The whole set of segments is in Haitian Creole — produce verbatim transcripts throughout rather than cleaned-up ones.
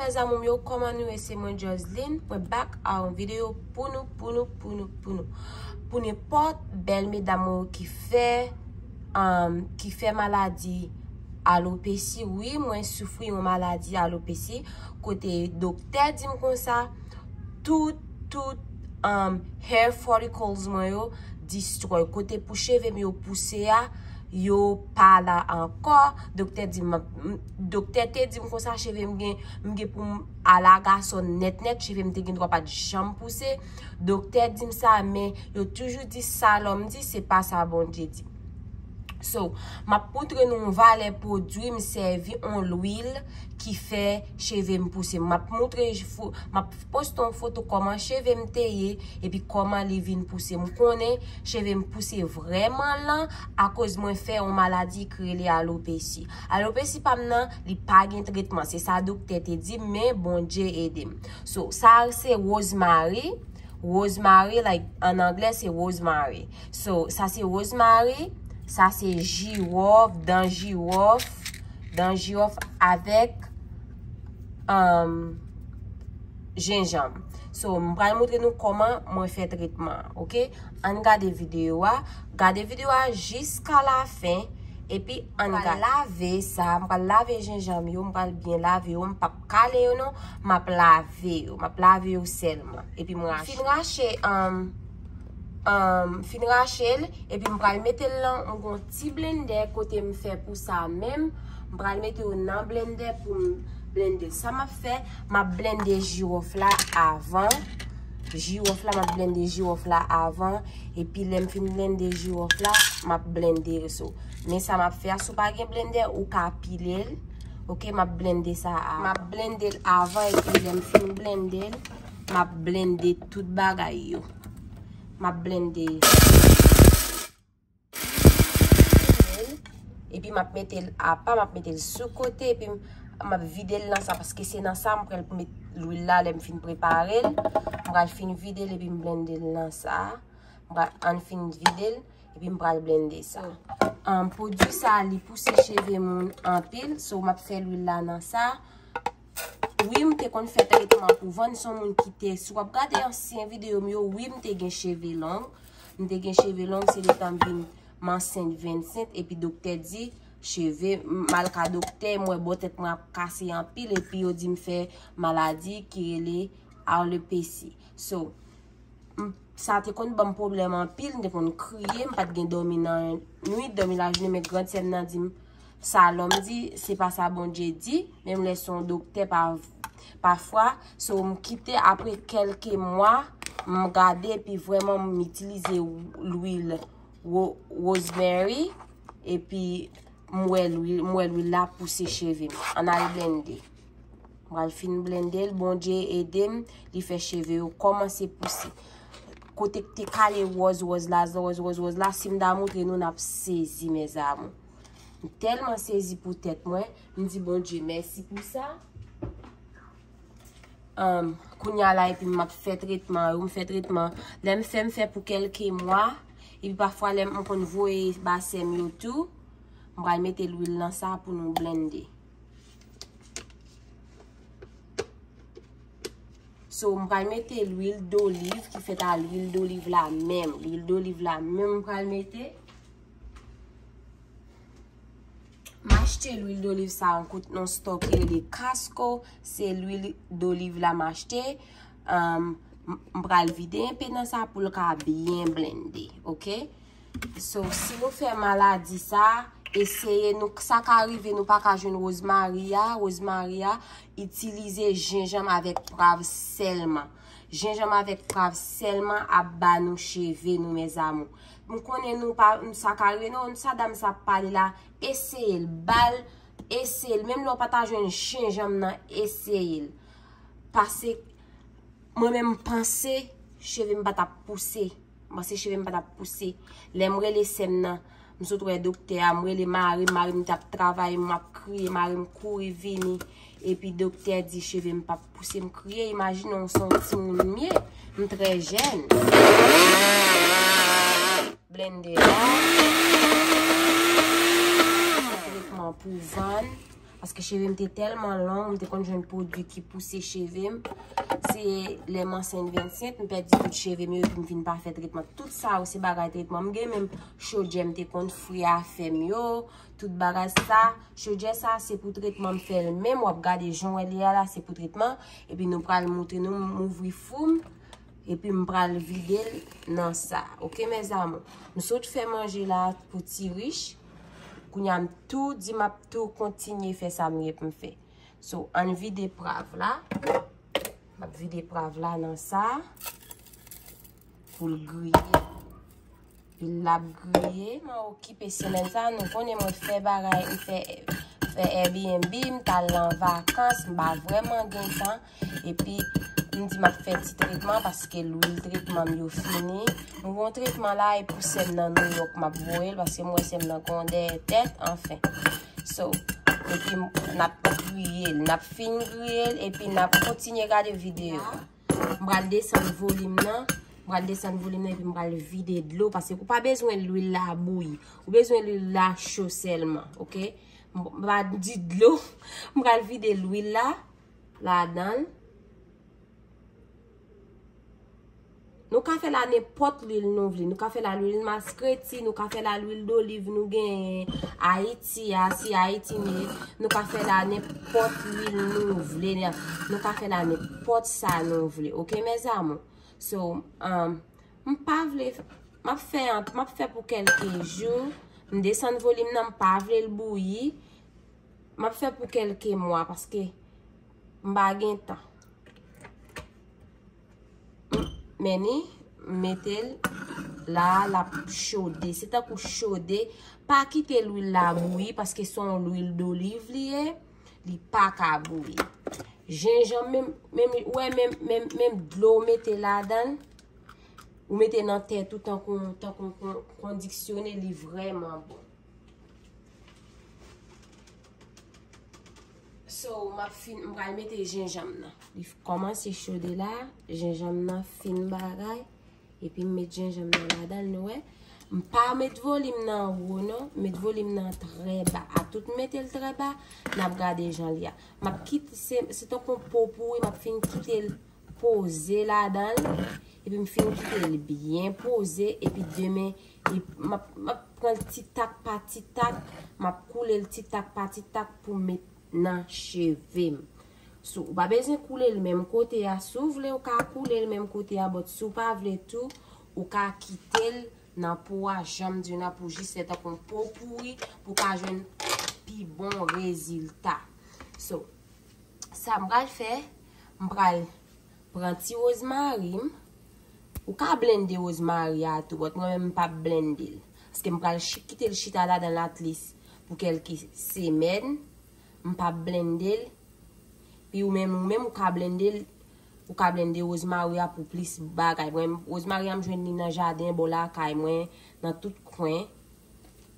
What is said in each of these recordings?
Mes amours yo, kòman nou ye? Se mwen Joseline, mwen back a yon videyo pou nou, pou nou, pou nou, pou nou. Pou nenpòt bèl medam mwen yo ki fè, um, ki fè maladi alopesi, wi, mwen soufri yon maladi alopesi, kote doktè di m konsa, tout, tout, um, hair follicles mwen yo destroy. Kote pou cheve m yo pouse a, yo pa la ankò. Doktè di m, m- doktè te di m konsa, cheve m gen, m gen pou m ala gason nèt nèt, cheve m te gen dwa pa t janm pouse. Doktè di m sa, men yo toujou di sa lòm di, se pa sa Bondye di. So, m ap montre nou yon valè pwodui m sèvi, yon lwil ki fè cheve m pouse. M ap montre, m ap poste yon foto kòman cheve m te ye, epi kòman li vin pouse. M konnen cheve m pouse vrèman lan akoz mwen fè yon maladi ki rele alopesi. Alopesi pa m nan, li pa gen tretman. Se sa doktè te di m, men Bondye ede m. So, sa se wozmari. Wozmari, like, an anglè, se rosemary. So, sa se wozmari, sa se jiwòf, dan jiwòf, dan jiwòf avèk, um, jenjanm. So, m pral montre nou kòman mwen fè tretman an, oke? Ann gade videyo a. Gade videyo a jiska la fen. Epi ann gade. M pral lave sa, m pral lave jenjanm yo, m pral byen lave yo, m p ap kale yo non, m ap lave yo, m ap lave yo sèlman. Epi m rache. Fin rache, um, um, fin rache l, epi m pral mete l nan yon ti blendè kote m fè pou sa menm. M pral mete yo nan blendè pou m blende. Sa m ap fè, m ap blende jiwòf la avan. Jiwòf la, m ap blende jiwòf la avan. Epi lè m fin blende jiwòf la, m ap blende l. So, men sa m ap fè a, si w pa gen blendè, ou ka pile l. Oke, m ap blende sa a. M ap blende l avan, epi lè m fin blende l, m ap blende tout bagay yo. M ap blende. Epi m ap mete l apa, m ap mete l sou kote, epi m, m ap vide l nan sa, paske se nan sa m pral met lwil la lè m fin prepare l. M pral fin vide l, epi m blende l nan sa. M pral ann fin vide l, epi m pral blende sa. Um, pwodui sa, li pouse cheve moun anpil, so m ap fè lwil la nan sa. Wi, m te konn fè tretman pou vann, se yon moun ki te, si w ap gade ansyen videyo m yo, wi, m te gen cheve long. M te gen cheve long, se letan m vin, m ansent vennsenk, epi doktè di, cheve, m al ka doktè, m wè bò tèt mwen ap kase anpil, epi yo di m fè maladi ki rele alopecia. So, m- sa te konn ban m pwoblèm anpil, m te konn kriye, m pa t gen dòmi nan nwit, dòmi lajounen, men grandsè m nan di m, sa lòm di, se pa sa Bondye di, menm lè se yon doktè pa, pafwa. So, m kite apre kèlke mwa, m gade, epi vrèman, m itilize lwil wo- rosemary, epi m wè lwil, m wè lwil la pouse cheve m. Ann al blende. M pral fin blende l, Bondye ede m, li fè cheve yo kòmanse pouse. Kote k te kale wòz, wòz la, wòz, wòz, wòz la, si m ta montre nou, n ap sezi, mes amours. M tèlman sezi pou tèt mwen, m di Bondye mèsi pou sa. Um, kounye a la, epi m ap fè tretman yo, m fè tretman. Lè m fè, m fè pou kèlke mwa, epi pafwa lè m konn voye ba sè m yo tou, m pral mete lwil nan sa pou nou blende. So, m pral mete lwil doliv ki fèt a lwil doliv la menm. Lwil doliv la menm m pral mete. M achte lwil doliv sa yon kout nan stòk ki rele Costco. Se lwil doliv la m achte. Um, m- m pral vide enpe nan sa pou l ka byen blende, oke? So, si nou fè maladi sa, eseye nou, sa ka rive nou pa ka jwenn wozmari a, wozmari a, itilize jenjanm avèk pwav sèlman. Jenjanm avèk pwav sèlman ap ba nou cheve nou, mes amours. M konnen nou pa, sa ka rive, non, sa dam sa ap pale la, eseye l, ba l, eseye l. Menm lè w pa ta jwenn jenjanm nan, eseye l. Pase, mwen menm m panse, cheve m pa t ap pouse. M panse cheve m pa t ap pouse. Lè m rele sè m nan, m sot wè doktè a, m rele mari m, mari m t ap travay, m ap kriye, mari m kouri vini. Epi doktè di cheve m p ap pouse, m kriye. Imajine w, se yon timoun m ye, m trè jèn. Blende la. Tretman pou vann. Paske cheve m te tèlman long, m te konn jwenn pwodui ki pouse cheve m. Se lè m ansent vennsenk, m pèdi tout cheve m yo, epi m vin pa fè tretman. Tout sa yo se bagay tretman. M gen menm chodyè m te konn fri afè m yo, tout bagay sa. Chodyè sa se pou tretman, m fè l menm, w ap gade jan w wè li a la, se pou tretman. Epi nou pral montre nou, m ouvri fou m. Epi m pral vide l nan sa. Oke, mes amours? M sot fè manje la pou ti rich. Kounye a m tou di m ap tou kontinye fè sa m gen pou m fè. So, ann vide prav la. M ap vide prav la nan sa. Pou l griye. L ap griye, mwen okipe semèn sa, nou konnen mwen fè bagay, m fè, fè Airbnb, m t al nan vakans, m pa vrèman gen tan. Epi, m di m ap fè ti tretman paske lwil tretman m yo fini. M gon tretman la, e pou sè m nan Nouyòk m ap voye l, paske m wè sè m nan gon dèyè tèt, anfen. So, epi m, n ap griye l, n ap fin griye l, epi n ap kontinye gade videyo a. M pral desann volim nan. M pral desann volim nan epi m pral vide dlo. Paske ou pa bezwen lwil la bouyi. Ou bezwen lwil la cho sèlman, oke? M pa di dlo. M pral vide lwil la ladan l. Nou ka fè la nenpòt lwil nou vle. Nou ka fè la lwil maskreti, nou ka fè la lwil doliv nou genyen Ayiti a, si Ayiti m ye. Nou ka fè la nenpòt lwil nou vle. Nou ka fè la nenpòt sa nou vle. Oke, mes amours? So, um, m pa vle, m ap fè, an- m ap fè pou kèlke jou. M desann volim nan, m pa vle l bouyi. M ap fè pou kèlke mwa paske m pa gen tan. M- Men ni, m mete l la, l ap chode. Se tankou chode. Pa kite lwil la bouyi paske se yon lwil doliv li ye. Li pa ka bouyi. Jenjanm, menm, menm, ou wè, menm, menm, menm dlo ou mete ladan l, ou mete nan tèt ou tankou, tankou kon- kondiksyone, li vrèman bon. So, m ap fin, m pral mete jenjanm nan. Li f- kòmanse chode la, jenjanm nan fin bagay, epi m met jenjanm nan ladan l, nou wè. M pa met volim nan wo non, m met volim nan trè ba. A tout m mete l trè ba, n ap gade jan li a. M ap kite, se, se tankou yon po pouri, m ap fin kite l poze ladan l, epi m fin kite l byen poze, epi demen, e m ap, m ap pran l ti tak pa ti tak, m ap koule l ti tak pa ti tak pou m met nan cheve m. So, ou pa bezwen koule l menm kote a, si w vle, ou ka koule l menm kote a, but si w pa vle tou, ou ka kite l nan po a, jan m di w nan, pou jis fè tankou yon po pouri, pou w ka jwenn pi bon rezilta. So, sa m pral fè, m pral pran ti wozmari m. Ou ka blende wozmari a tou, but mwen menm m p ap blende l. Paske m pral chi- kite l chita ladan l at least pou kèlke semèn. M p ap blende l. Pi ou menm, ou menm ou ka blende l, ou ka blende wozmari a pou plis bagay. Mwen, wozmari a m jwenn li nan jaden, bò lakay mwen, nan tout kwen.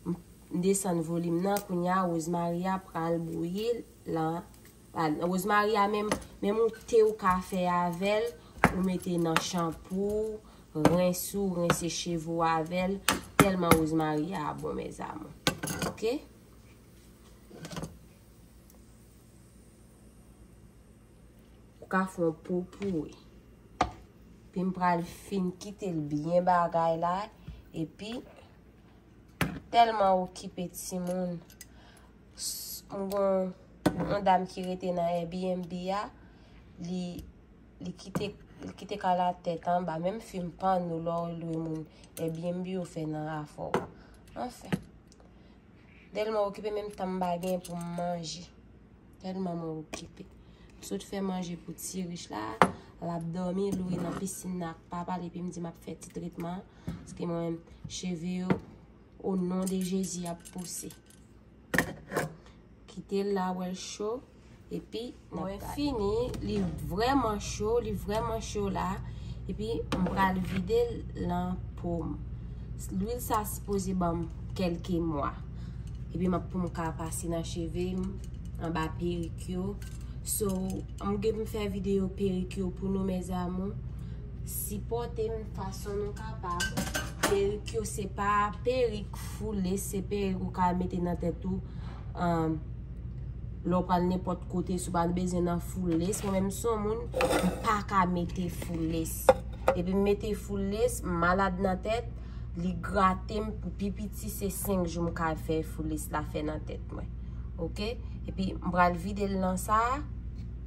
M desann volim nan, kounye a wozmari a pral bouyi la. Wozmari a menm, menm yon te ou ka fè avè l, ou mete nan chanpou, rense ou, rense cheve w avè l, tèlman wozmari a bon, mes amours. Oke? Ou ka fè yon po pouri. Epi m pral fin kite l byen bagay la. Epi, tèlman okipe timoun. S- M gon yon dam ki rete nan Airbnb a, li, li kite, li kite kay la tèt anba. Menm fim panno lè w lwe moun Airbnb ou fè nan afè w. Anfen. Tèlman okipe, menm tan m pa gen pou m manje. Tèlman mwen okipe. M sot fè manje pou ti rich la. L ap dòmi, Louis nan pisin nan ak papa l, epi m di m ap fè ti tretman. Paske mwen menm, cheve yo, o non de Jezi, ap pouse. Kite l la, wè l cho. Epi, n ap gade. Mwen fini, li vrèman cho, li vrèman cho la. Epi, m pral vide l nan po m. Lwil sa sipoze ban m kèlke mwa. Epi, m ap pou m ka pase nan cheve m, anba perik yo. So, m gen pou m fè videyo perik yo pou nou, mes amours. Sipòte m fason nou kapab. Perik yo, se pa perik foule, se perik ou ka mete nan tèt ou, um, Lè w pral nenpòt kote, si w pa bezwen nan full lace, mwen menm se yon moun, m pa ka mete full lace. Depi m mete full lace, m malad nan tèt, li grate m pou pi piti, se senk jou m ka fè full lace la fè nan tèt mwen. Oke? Epi m pral vide l nan sa.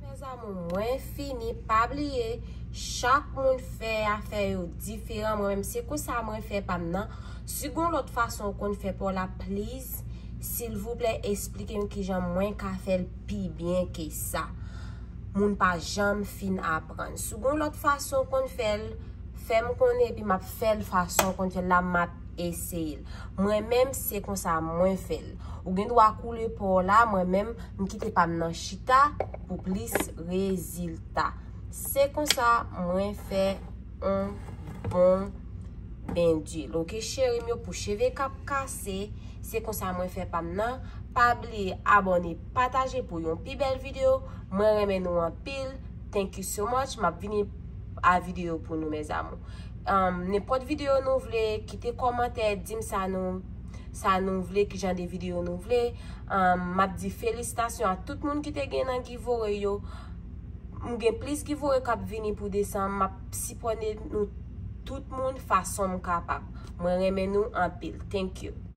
Mezanmi, mwen fini, pa bliye, chak moun fè afè yo diferan. Mwen menm se konsa mwen fè pa m nan. Si gon lòt fason ou konn fè pa w la, please, silvouplè, eksplike m kijan mwen ka fè l pi byen ke sa. Moun pa janm fin aprann. Si gon lòt fason ou konn fè l, fè m konnen epi m ap fè l fason ou konn fè l la, m ap eseye l. Mwen menm, se konsa mwen fè l. Ou gen dwa koule pa w la, mwen menm, m kite pa m nan chita pou plis rezilta. Se konsa mwen fè yon bon ben d'huile. Oke, cheri m yo, pou cheve k ap kase, se konsa mwen fè pa m nan. Pa bliye abòne, pataje pou yon pi bèl videyo. Mwen renmen nou anpil. Thank you so much. M ap vini a videyo pou nou, mes amours. Um, nenpòt videyo nou vle, kite kòmantè, di m sa nou, sa nou vle, ki jan de videyo nou vle. Um, m ap di felisitasyon a tout moun ki te gen nan giveaway yo. M gen plis giveaway k ap vini pou desanm. M ap sipòte nou tout moun fason m kapab. Mwen renmen nou anpil. Thank you.